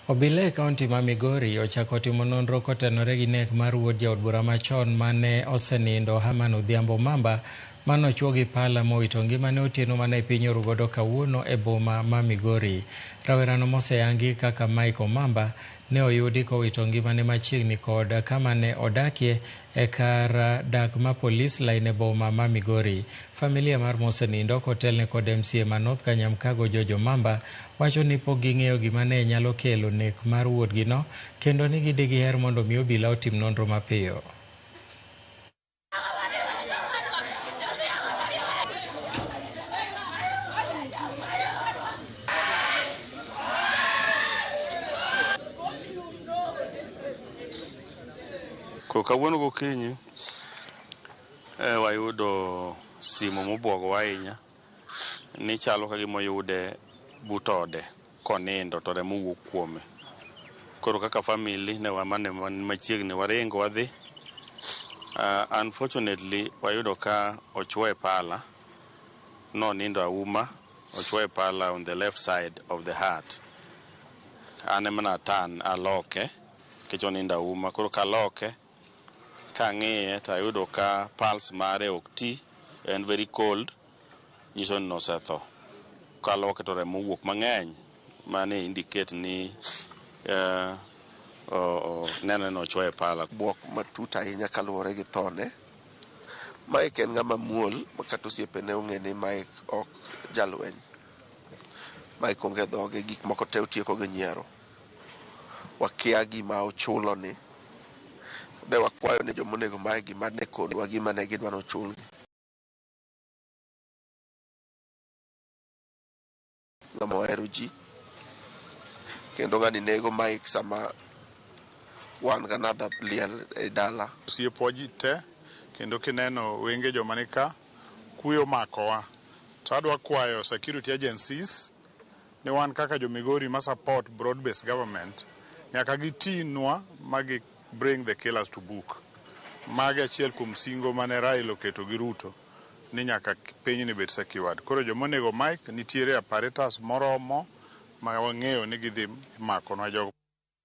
Obila e kaunti ma Migori ochako timo nonro kotenore gi nek mar wuod jaod bura machon mane osenindo Herman Odhiambo Mamba manochuo gi pala mowito ngimane otieno mane piny orugodo kawuono e boma ma Migori. Rawerano moseyangi kaka Mike Omamba ne oyudi kowito ngimane machiegni kod kama ne odakie e kar dak ma Police Line e boma ma Migori. Familia mar mosenindo kotelne kod MCA ma North Kanyamkago George Omamba wacho ni pok ging'eyo gima ne nyalo kelo nek mar wuodgino kendo ni gidigiher mondo mi obila otim nonro mapiyo. Ko kawuono gokinyi wayudo simo mobwogowa ahinya ni chalo ka gima oyude but ode konindo to remo wuok kuome. Koro kaka family ne mane wan machiegni waringo wadhi. Unfortunately wayudo ka ochuoye pala, nonindo auma, ochuoye pala on the left side of the heart. An ema natan aloke nikech onindo auma. Koro kaloke kang'iye to ayudo ka pulse mare ok ti, en very cold, nyiso ni nosetho. Kaloke to remo owuok mang'eny, mane indicate ni nenore ni ochuoye pala. Bwok matut ahinya kaluwore gi thone. Mike en ng'ama muol ma kata osiepene ong'e ni Mike ok jalweny. Mike onge dhoge, gik moko te otieko gi nyiero. Wakia gima ochulo ni. Ne wakwayo ni joma onego Mike gima ne kodwa gima ne gidwa ni ochulgi. Ng'ama ohero ji kendo ng'ani nego Mike sama wan gi another liel e dala. Osiepwa ji te kendo kineno wenge joma ni ka kuyo omakowa. To adwa kwayo security agencies ni wan kaka jo Migori ma support broad based government nyaka gitinwa ma gi bring the killers to book. Magi achiel kuom singo mane Raila oketo gi Ruto ni nyaka pinyni bed secured. Koro joma onego Mike nitiere apparatus moromo ma wang'eyo ni gidhi makonwa jogo.